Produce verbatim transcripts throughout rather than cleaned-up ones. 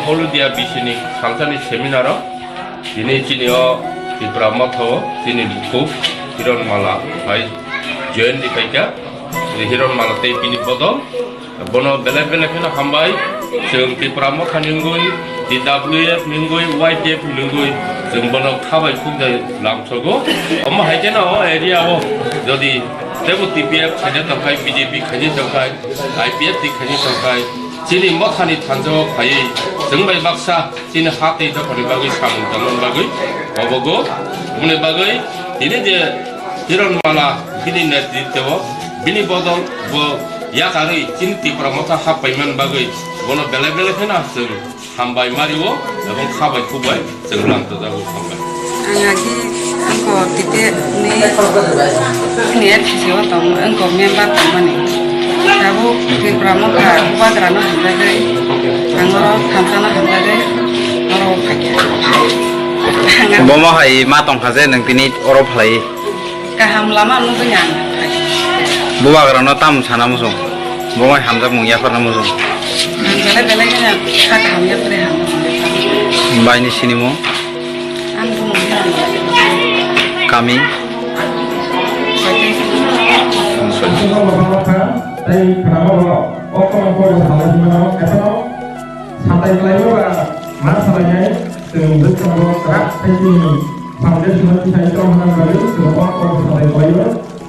Holudia bisini salsani seminar o tini chini o Tipra Motha o chini bukhuk Hiron Mala hai join di paikha. Hiron Mala tei bini bodol bono belai belai kheno hambai. Chwng Tipra Motha ni wngwi, T W F ni wngwi, Y T F ni wngwi chwng bono khabai khukjai lamsogo. Omo hai kheno o area o jodi tebo T P F khaina tongkhai, B J P khaina tongkhai, I P F T khaina tongkhai, chini mothani thansa o phaiwi chwng bai baksa chini ha tei dophani bagwi samung tangmani bagwi obogo. Oboni bagwi tini je Hiron Mala bini netritwo o bini bodol bo yakarwi chini Tipra Motha hap paimani bagwi bono belai belai kheno chwng hambai mario ebong khabai khukbai chwng lamtojago, hambai. Ang agi angko tipe ni ni R C C o tong angko member tongmani. Tabuk Tipra Motha bubagra no hamjagwi, ang oro thansa no hamjagwi oro phaikha. Bomo hai ma tongkha je nwng tini oro phalai. Kaham lama nugwi ang phai. Bubagra no tam sana muchung. Bomo hamjakmung yapharna muchung. Ang belai belai khe kha kaham yaphare hamjakmung yapharna. Baini sinimung? Ang bumung Kami? Tei khwnama borok o kono borok salai hwnmano, ekheno satai khlaio ba ma salainai, chwng bwskango kwrak tei chini foundation-o tisai tong hwnna bagwi chwng o kono satai khlaio.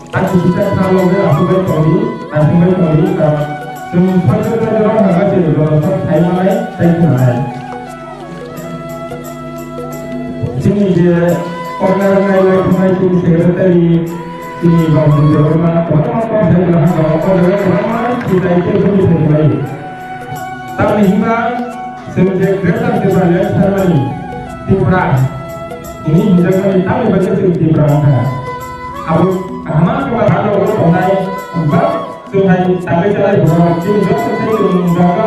Tei kisa kha loge asugwi tongdi, naisingwi tongdi, karon chwng soitok soitok rok hwnba chwng jotono sai manai tei khwnanai. Chini je corner nai lai thumai chini secretary, chini Bambu Debbarma, kotorma kok sai belai hamjak, o jaga kwbangma khitai khe bini thani lai. Tamni hwnba chwng je Greater Tipraland Ceremony, Tripura, hwnwi hwnjakmani tamni bagwi chwng Tipra wngkha. Abo kaham khe ba rang rok tongnai, ba Chwng hai tangwi chalai borok, chini joto sai chwng jaga,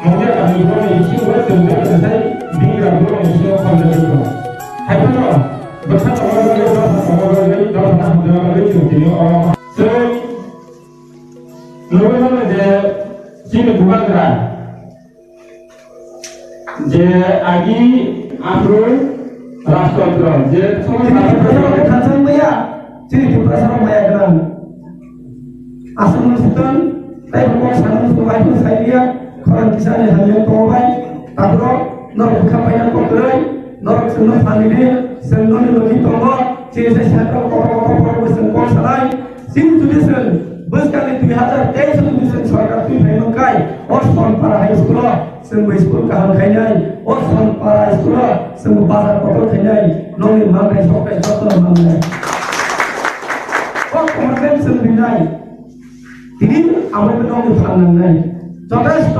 mungya kami borokni bisingo chwng joto sai bingra borokni bisingo khoroksa borok. Hai phano bwkha tongma bagwi, dopha tongma bagwi, dopha na hamjakma bagwi chwng tini oro. Chwng nugwi mano je chini bubagra je agi aphuru rajtontro je Tiprasarok khe thansa wngmaya, chini Tiprasarok maya gwnang. Aswkno swkang, tei bo kok sana swkang, bai phano sai liya, khorang kisa ni hamya tongo bai, takhoro norok bwkha paina kok kwrwi, norok chwngno phan ridi, chwng noni logi tongo, chini sai central kotor kotor borok bai chwng kok sanai, chini jodi chwng bwskangni dui hazar teis o jodi chwng sorkar twi phai mankha, o Sonpara High School o chwng bai school kaham khainai, o Sonpara High School o chwng bazar kotor khainai, nokni mantai soktai jotono mangnai. O commitment chwng rinai. Tini abo nokni phan nangnai. Jotesto